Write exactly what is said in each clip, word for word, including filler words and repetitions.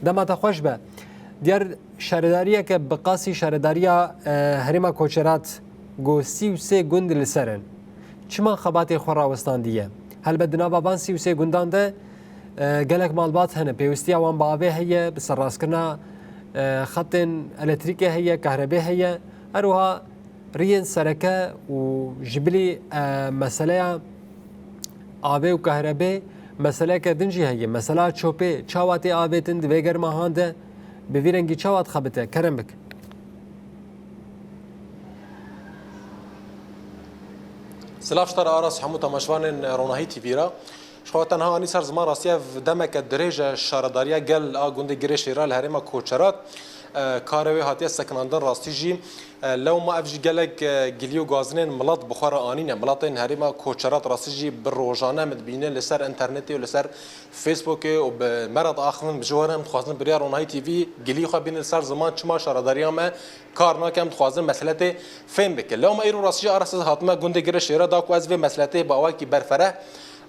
Dema te xweş be. Diyar şaredariyeke bi qasî şaredariya, e, herêma Koçerat ku sî û sê gund li ser in. Çima xebatê xwe rawistandiye? Helbet di nava van sî û sê gundan de, e, gelek malbat hene. Pêwistiya wan bi avê heye, bi serrastkirina, e, xetên elektrîkê heye, kahrebê heye. Her wiha riyên sereke û ji bilî, e, meseleya avê û kahrebê meseleke din jî heye. Mesela çopê, çawa tê avêtin di vê germahan de, bi vî rengî çawa dixebite? Kerem bik. Silav ji te re Aras, hemû temaşevanên Ronahî T V re. Ji xwe tenha anî ser ziman, rastî ev demeke dirêj e şaredariya gel a gundê Girê Şêra li herêma Koçerat. E, karê wê hatiye sekinandin, rastî jî, e, lewma ev jî gelek, e, gilî û gazinên milet bi xwe re anîne. Miletên herêma Koçerat rastî jî bi rojane em dibînin li ser înternetê û li ser Facebookê û bi me re diaxivin, bi ji we re em dixwazin bi riya Ronahî T V gilî xwe bînin li ser ziman, çima şaredariya me kar nake, em dixwazin mesele tê fêm bike. Lewma îro rastî jî Aras, ez hatime gundê Girê Şêra da ku ez vê meseletê bi awakî berfereh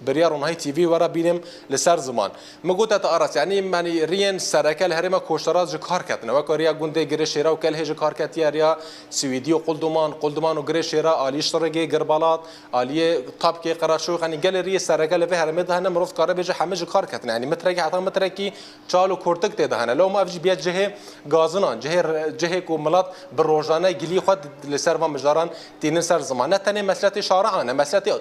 bi riya Ronahî T V we re bînim li ser ziman. Min gote te Aras, yanî, yanî riyên sereke li herêma Koçerat ji kar ketine. Weke riya gundê Girê Şêra û Kelhê ji kar ketiye, riya Swîdî û Qulduman, Qulduman û Girê Şêra, alî Şirigê, Girbalat, aliyê Tapkê, Qeraçox, yanî gelê riyê sereke li vê herêmê de hene, mirov dikare bêje heme ji kar ketine. Yanî mitrekî heta mitrekî çal û kurtik tê de hene. Lewma ev jî biye cihê gazinan, cihê, cihê ku milet bi rojane gilî xwe li ser van mijaran tînin ser ziman. Ne tenê mesletê şari'an e, mesletê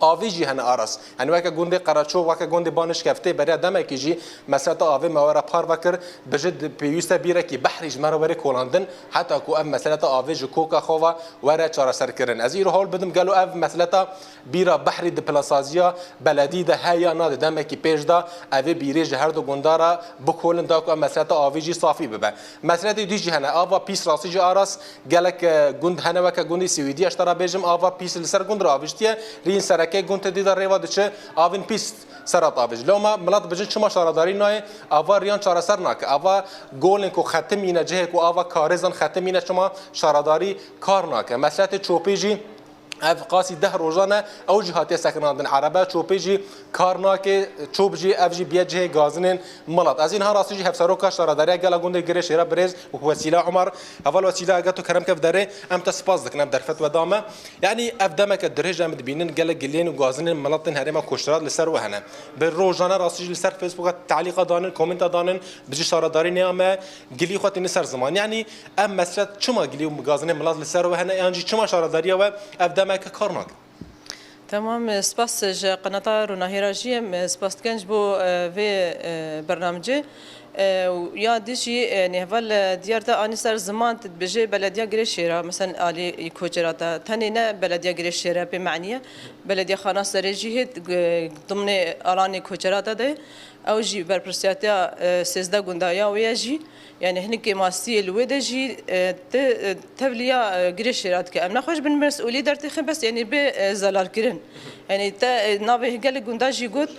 avê jî hene Aras. Yanî weke gundê Qereço, weke gundê Banişkeftê beriya demekî jî meseleta avê me were parve kir, bijî di-, pêwîst e bîrekî behrî ji me re were kolandin, heta ku ev meseleta avê ji koka xwe ve were çareserkirin. Ez îro hewl bidim gelo ev meseleta bîra behrî di plansaziya beledî de heye ya na, di demekî pêş de evê bîrê ji her du gunda re bikolin, da ku ev meseleta avê jî safî bibe. Meseletê dî jî hene, ava pîs rastî jî Aras, gelek, e, gund hene, weke gundê Swîdî, ez te re bêjim, ava pîs li ser gund re aviştiye, rîn sereke gund tê dî de rêva diçe, avên pîs serat avêj. Lewma milet bijin çima şaredarî nayê, ava riyan çareser nake. Ava golên ku xetimîne, cihê ku ava karêzan xetimîne, çima şaredarî kar nake. Meseletê çopê jî ev qasî deh rojan e, ew jî hatiye sekinandin. Erebe çopê jî kar nake, çop jî, ev jî biye cihê gazinên milet. Ez ê niha rastî jî hevseroka şaredariya gela gundê Girê Şêra birêz Wesîla Umar, heval Wesîla, eger tu kerem ke bi derê, em te spas dikin, em derfet we da me. Yanî ev demeke dirêj em dibînin, gelek gilên û gazinên miletên herêma Koçerat li ser we hene. Bi rojane rastî jî li ser Facebooka telîqa danin, komenta danin, bijî şaredarî neyame, gilî xwe tînin ser ziman. Yanî ev mesele çima gilî û gazinên milet li ser we hene, yan jî çima şaredariya we ev demeke kar nake? Tamam, e, spas ji qenata Ronahî re jî em, e, spas dikin ji bo, e, vê, e, bernamecê. E, û ya dî jî, e, nêheval, e, diyar te anî ser ziman, tu dibêjê belediya Girê Şêra, mesela alî Koçerat e, tenê ne belediya Girê Şêra pê menî ye. Belediya Xana Serê jî hê, e, dimnê alanê Koçerat de ye. Ew jî berpirsiyatiya, e, sêzdeh gunda ya wê ye jî. Yanî hinek kêmasiyê li wê de jî, e, te, e, tevliya, e, Girê Şêra dike. Em naxwe ji bin mesûlî dertêxin, bes yanî bê, e, zelalkirin. Yanî te, e, navê gelek gunda jî got,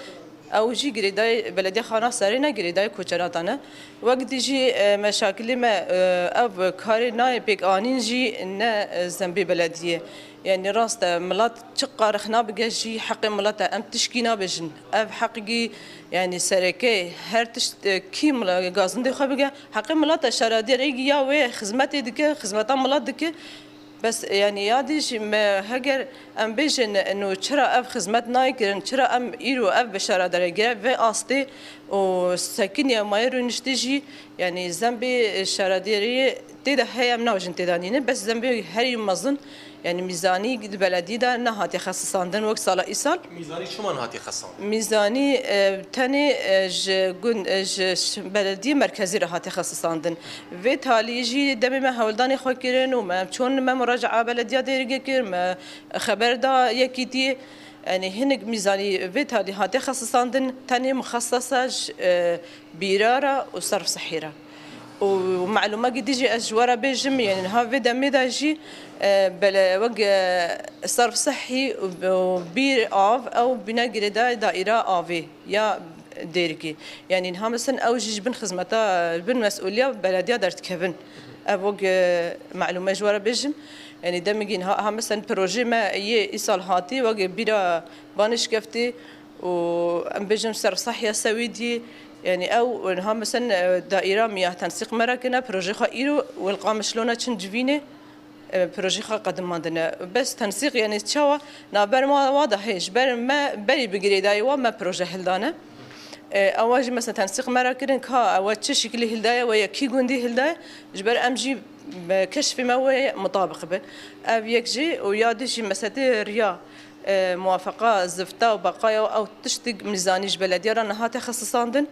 ew jî girêdayê belediya Xana Serê ne, girêdayê Koçerata ne. Wek dî jî, e, meşakilê me, e, ev karê nayê pêk anîn jî ne, e, zembê belediyê. Yanî rast e, milet çiqas rexna bige jî heqê milet e, em tişkî nabêjin. Ev heqî, yanî sereke, her tişt, e, kî mila-, gazindê xwe bige, heqê milet e, şaredariyê ya wê xizmetê dike, xizmeta milet dike. Bes, yanî ya dî jî me heger em bêjin, no çira ev xizmet nayê kirin, çira em îro ev bi şaredariyê gire vê astê û sekiniye mayê rûniştî jî, yanî zembê şaredariyê tê de heye, em nabêjin tê de nîne, bes zembê herî mezin, yanî mîzanî di beledî de nehatiye xesisandin wek sala îsal. Mîzanî çima nehatiye xesandin? Mîzanî, e, tenê, e, ji gund, e, ji ş-, belediyê merkezî re hatiye xesisandin. Vê talî jî demê me hewldanê xwe kirin û me çûn, me muraca'a belediya Dêrikê kir, me xeber da yekîtiyê. Yanî hinek mîzanî vê talî hatiye xesisandin, tenê mixesesa ji, e, bîra re û serf sihî re. Û melûmekî dî jî ez ji we re bêjim, yanî niha vê demê de jî, e, bele-, wek, e, serf sihî û, û bîr av, ew bîne girêdayê daîra avê ya Dêrikê. Yanî niha mesela ew jî ji bin xizmeta, bin mesûliya belediya derdikevin. Ev wek, e, melûme ji we re bêjim. Yanî demekî niha, ha mesela projê me yê îsal hatî, wek bîra Banişkeftê û em bêjin serf sihîya Swîdiyê, Yani ew niha mesela, e, daîra miya tensîq me re kirine, projê xwe îro welqamiş lona çin civînê, e, projê xwe qedimandine. Bes tensîq yani çawa? Naber ma wa da hê, ji ber me berî bi girêdayî wa me proje hildane. E, ewa jî mesela tensîq me re kirin ka ewa çi şiklî hildaye we ya kî gundî hildaye, ji ber em jî, e, keşfê me wê mutabiq be. Ev yek jî û ya dî jî meselê riya, e, muwafeqa, zifta û beqaya ew tiştik mîzanî ji belediya re nehate xesisandin.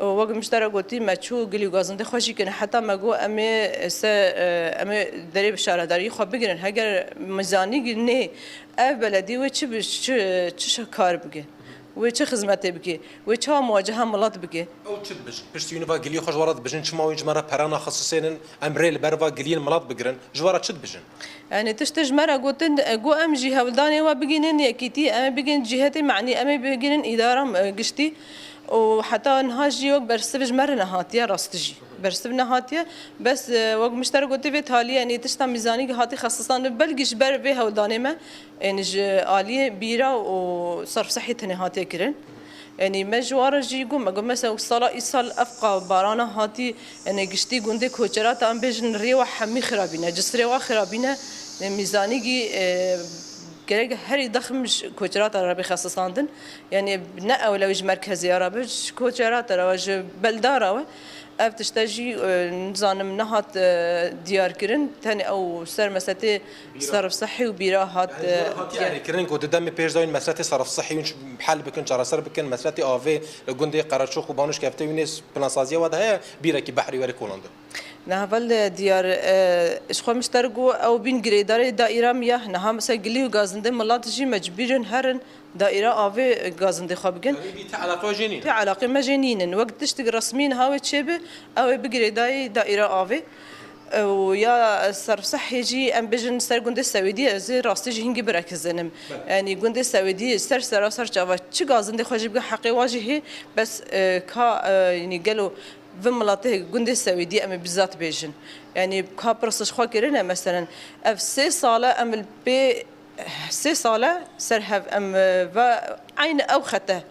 Û wek min ji te re gotî, me çû gilî û gazindê xwe jî kirin. Heta me got, em ê se, em ê derê bi şaredariyê xwe bigirin. Heger mîzanî nê, ev beledî wê çi bi-, çi, çi şe-, kar bike? Wê çi xizmetê bike? Wê çawa muwaceha milet bike? Ew çi dibêjin? Piştî wî va giliyê xwe ji we re dibêjin, çima wî ji me re pera naxisisênin, em rê li ber va giliyên milet bigirin, ji we re çi dibêjin? Yani tiştê ji me re gotin, e, got em jî hewldanê we bigînin yekîtî, em ê bigînin cîhetê, manî em ê bigînin îdara, e, giştî. Û heta niha jî wek bersiv ji me re nehatiye, rastî jî. Bersiv nehatiye, bes, e, wek min ji te re gotî vê talî, yani tişta mîzanî hatî xesisandin, belkî ji ber vê hewldanê me, yani ji aliyê bîra û serf sehî tenê hatiye kirin. Yani me ji wan re jî got, me got mesela sala îsal ev qa barana hatî, yani giştî gundê Koçerata em bêjin rê wa hemî xirabîne, cisrê wa xirabîne, yani mîzanîgî, e, gerek herî dexm ji Koçerata re bê xesisandin. Yani ne ewlew ji merkezê ya re be, ji Koçerata re we, ji belda re we. Ev tişte jî, e, nizanim nehat, e, diyar kirin. Tenê ew ser meselê serf sehî û bîra hat, e, diyar kirin ku di demê pêş de wîn meselê serf sehî wîn hel bikin, çareser bikin, meselê avê li gundê Qereçox û Banûş Keftê wînê plansaziya we de heye, bîrekî behrî were kolandin. Niha vel diyar, e, ji xwe min ji te re got ew bîn girêdarê daîra miya. Niha mesela gilî û gazindê milat jî mecbûr in herin daîra avê gazindê xwe bikin. Yanî bî te eleqe jê nîne? Te eleqê me jê nînin. Wek tiştik resmî niha wê çêbe, ew ê bi girêdayî daîra avê. Û ya serf sehê jî em bêjin ser gundê Sewêdî, ez ê rastî jî hingî birekizinim. Belê. Yanî gundê Sewêdî ser sera ser çava çi gazindê xwe jî bike heqê wa jî hê, bes, e, ka, e, yanî gelo vê miletê gundê Sewêdî em ê bizat bêjin. Yanî ka pirs ji xwe kirine, meselen, ev sê sal e em li pê, sê sal e ser hev em, e, ve eynî ew xete.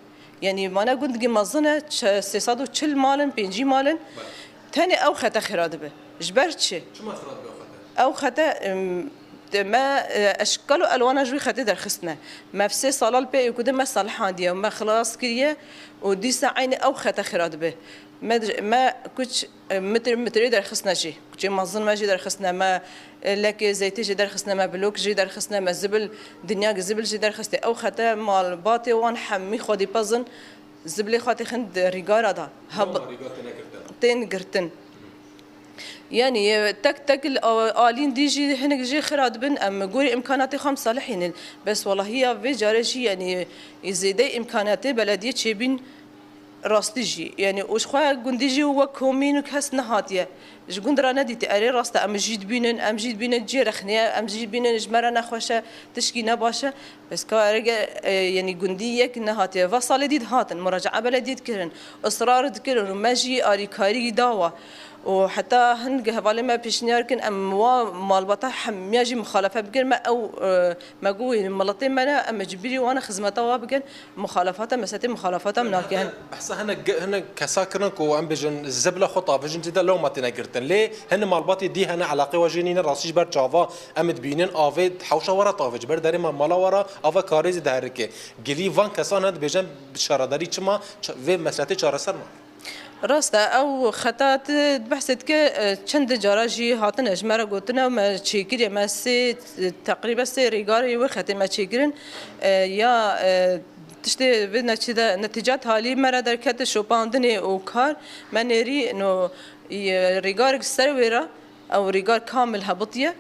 Yanî mane gundgî mezin e, çe-, sê sed û çil mal in, pêncî mal in. Belê. Tenê ew xete xira dibe. Ji ber çi? Çima xira dibe ew xete? Ew xete, em, te me, e, eşkal û elwana ji wî xetê derxistine. Me ev sê sala li pê êkû de me salihandiye û me xilas kiriye û dîsa eynî ew xete xira dibe. Me, me kuç, e, mitir, mitirê derxistine jî. Kuçê mezin me jî derxistine, me, e, lekê zeytê jî derxistine, me blok jî derxistine, me zibil, dinyagî zibil jî derxistê. Ew xete malbatê wan hemî xwedî pezin zibilê xwe têxin di rîgara da. Heb-, Çawa rîgar têne girtin? Tên girtin. Yanî, e, tek tek li a-, alîn dî jî hinek jê xira dibin, em gorî îmkanatê xwe em salihînin. Bes welahiya vê carê jî, yanî, zêdeyê îmkanatê belediyê çêbîn rastî jî. Yanî, û ji xwe gundî jî wek komîn û kes nehatiye. Ji gund re nedîtî, erê rast e, em jî dibînin, em jî dibînin cihê rexnê ye, em jî dibînin ji me re nexweş e, tişkî ne baş e. Bes ka erege, e, yanî gundî yek nehatiye. Va salê dî dihatin, muracae belediyê dikirin, israr dikirin û me jî alîkarî dawa. Û heta hin hevalê me pêşniyar kin, em wa malbata hemiya jî muxalefe bikin, me ew, e, me got, wê miletê me ne, em mecbûrî wan xizmeta wa bikin, muxalefata, meselê muxalefata em nake hin. Behsa hinek, hinek kesa kirin ku em bêjin zibla xwe tavêjin, cî de lewma têne girtin. Lê hin malbatê dî hene eleqê we jê nîne, rastî ji ber çava em dibînin avê hewşa we re tavêj. Ber derê me mala we re ava karê zî diherike. Gilî van kesan hene dibêjin şaredarî çima ça-, vê meselê çareser ma? Rast e, ew xeta tu behsê dike, e, çend cara jî hatine ji me re gotine, me çêkiriye, me sê, teqrîben sê rêgarê wê xetê me çêkirin. E, ya, e, tiştê vê neçî de netîca talî me re derkete şopandinê û kar, me nêrî no, e, rêgarek ser wê re, ew rîgar kamil hebitiye.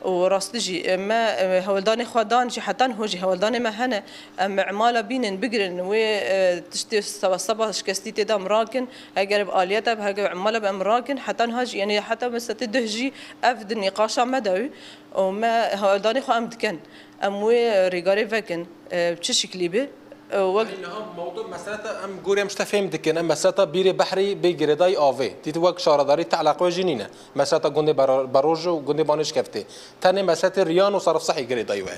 Û rastî jî, e, me, e, hewldanê xwe dan jî, heta niho jî hewldanê me hene. Em îmala bînin, bigirin wê, e, tiştê seba, seba şikestî tê de em rakin. Heger bi aliyet e, heger bi îmala be em rakin. Heta niha jî, yanî heta mesela tê duh jî ev di nîqaşa me de wî. Û me hewldanê xwe em dikin. Em wê rêgarê vekin, e, çi şiklî be. E, wek Niha mewdu meseleta em gorî em ji te fêm dikin. Em meseleta bîrê behrî bê girêdayî avê. Tî tu wek şaredarî te eleqe we jî nîne. Meseleta gundê Bero-, Beroj û gundê Banê Şikeftê. Tenê meseleta riyan û serf sehî girêdayî we.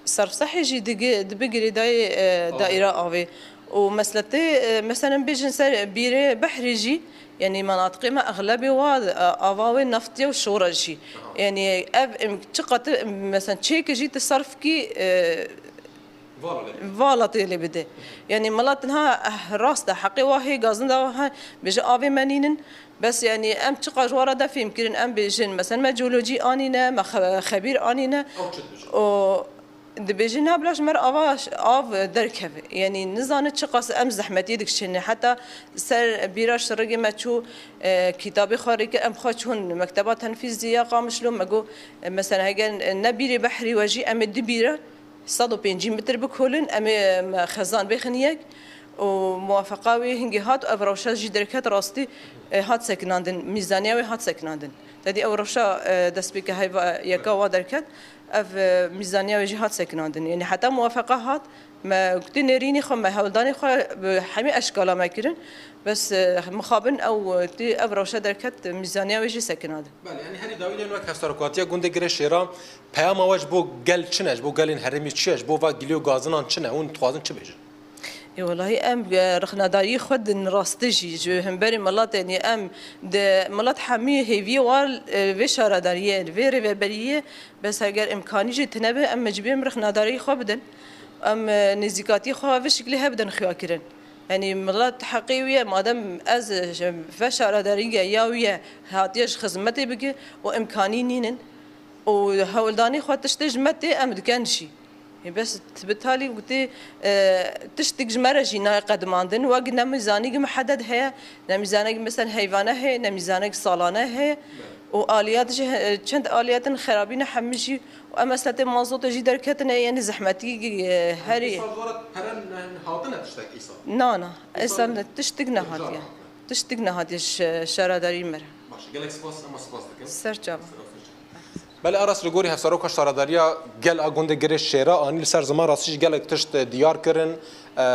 Serf sehî jî digi-, dibi girêdayî, e, Avê. Daîra avê. Û mesletê, e, meselen bêjin ser bîrê behrê jî, yanî menatiqê me exlebê wa, e, ava wê neftiye û şora jî. Yanî ev em çiqas, meselen çêke jî ti serfkî, e, vala tê lê bide. Yanî milet niha, eh, rast e, heqê wa hê, gazin da wa he, bêje avê me nînin. Bes yanî em çiqas ji wa re de fêm kirin, em bêjin, meselen me jeolojî anîne, me xe-, xebîr anîne. Ew çi dibêjin? Û dibêjin, ne bila ji me re ava ş-, av derkeve. Yanî nizane çiqas em zehmetiyê dikişînin. Heta ser bîra şirigê me çû, e, kitabê xwe rêkir, em xwe çûn mekteba tenfîzî ya Qamişlo, me got, e, meselen heger ne bîrê behrî we jî em ê du bîre sed û pêncî metr bikolin, em ê, em xezan bêxin yek û muwafeqa wê hingê hat û ev rewşa jî derket rastî, e, hat sekinandin, mîzaniya wê hat sekinandin. Tedî ew rewşa, e, destpêke heyva yeka wa derket, ev, e, mîzaniya wê jî hat sekinandin. Yanî heta muwafeqa hat, me gotî nêrînê xwe, me hewldanê xwe bi hemî eşkala me kirin. Bes, e, mixabin ew, e, tî ev rewşa derket, mîzaniya wê jî sekinandin. Belê, yanî herî dawî lê wek hevserokatiya gundê Girê Şêra, peyama we ji bo gel çi ne, ji bo gelên herêmî çi ye, ji bo va gilî û gazinan çi ne, hûn dixwazin çi bêjin? Ê, welahî em, e, rixnadariyê xwe din rastî jî ji hemberî miletê, yanî em di milet hemî hêviyê war, e, vê şaredariyê, vê rêveberiyê, bes heger îmkanî jî tune be, em mecbûr em rixnadariyê xwe bidin. Em, e, nêzîkatiyê xwe vê şiklî hebidin xuya kirin. Yanî milet heqê wî ye, madem ez, e, ve şaredarî ya wî ye, hatiye ji xizmetê bike û îmkanî nînin û hewldanê xwe tiştê ji me tê, em dikin jî. Ê, bes bi talî gotî, e, tiştik ji me re jî nayê qedimandin. Wek ne mîzanîk mihedded heye, ne mîzanek, meselen, heyvane heye, ne mîzanek salane heye. Û aliyat jî, e, çend aliyatin xerabî ne hemî jî. Û em mesletê mazotê jî derketine, yanî zehmetî, e, herî. Îsal zora pere ne, hatine tiştek îsal? Na, na. Îsal îsal ne, tiştik nehatiye. Tiştik nehatiye ş-, şaredarî me re. Baş, gelek spas, em spas dikin. Ser çava. Belê Aras, li gorî hevseroka şaredariya gel a gundê Girê Şêra anî li ser ziman rastî jî gelek tişt diyar kirin. E,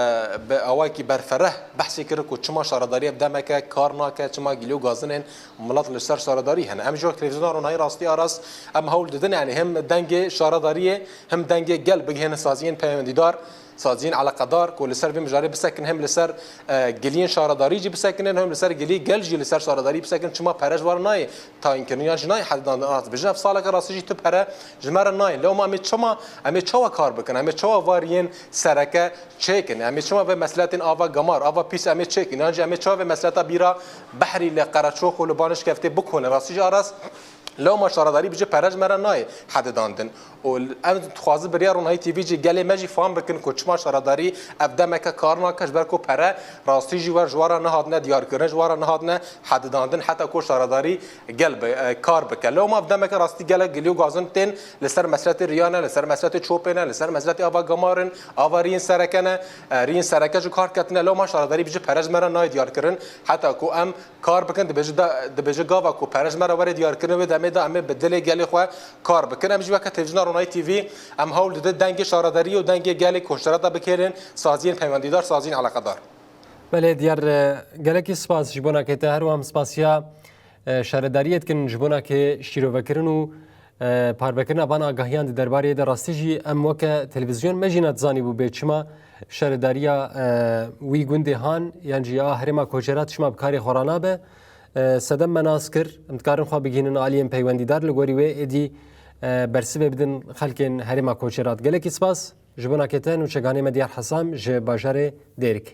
bi awayekî berfereh behsê kir ku çima şaredarî ev demeke kar nake, çima gilî û gazinên milet li ser şaredarî hene. Em ji wek televîzyona Ronahî rastî Aras, em hewl didin, yanî hem dengê şaredariyê hem dengê gel bigihênin saziyên peywendîdar, saziyên eleqedar ku li ser vê mijarê bisekinin, hem li ser, e, giliyên şaredarî jî bisekinin, hem li ser gilî gel jî li ser şaredarî bisekinin. Çima pere ji wan nayê tayînkirin yan jî nayê hedîdandin? Rast bêjin, ev saleke rastî jî tu pere ji me re nayên. Lewma em ê çima, em ê çawa kar bikin? Em ê çawa va riyên sereke çêkin? Em ê çima vê mesletên ava gemar, ava pîs em ê çêkin? Yan jî em ê çawa vê mesleta bîra behrî li Qereçox û li Banişkeftê bikolin? Rastî jî Aras, lewma şaredarî bêje pere ji me re nayê hedidandin. Û em dixwazin bi riya Ronahî T V jî gelê me jî fam bikin ku çima şaredarî ev demeke kar nake, ji ber ku pere rastî jî wer ji wan re nehatine diyarkirin, ji wan re nehatine hedidandin, heta ku şaredarî gel bi, e, kar bike. Lewma ev demeke rastî gelek gilî û gazin tên li ser mesletê riya ne, li ser mesletê çopê ne, li ser mesletê ava gemar in, ava riyên sereke ne, e, riyên sereke ji kar ketine. Lewma şaredarî bêje pere ji me re nayê diyarkirin, heta ku em kar bikin, dibêje da-, dibêje gava ku pere ji me re were diyarkirin, wê demê de em ê bi dilê gelê xwe kar bikin. Em jî weke televîzyona Ronahî T V, em hewl dide dengê şaredariyê û dengê gelê ku ji re de bikêrin, saziyên peywendîdar, saziyên eleqedar. Belê diyar, e, gelekî spas ji bo nakê te, her wiha em spasiya, e, şaredariyê dikin ji bo nakê şîrovekirin û, e, parvekirina van agahiyan di derbarê de. Rastî jî em weke televîzyon me jî nedizanîbû bê çima şaredariya, e, wî gundê han yan jî ya herêma Koçera çima bi karê xwe re nabe. E, sedem me nas kir, em dikarin xwe bigihînin aliyên peywendîdar, li gorî wê êdî, e, bersivê bidin xelkên herêma Koçera. Gelekî spas ji bo nakê te, nûçeganê me Diyar Hesam ji bajarê Dêrik.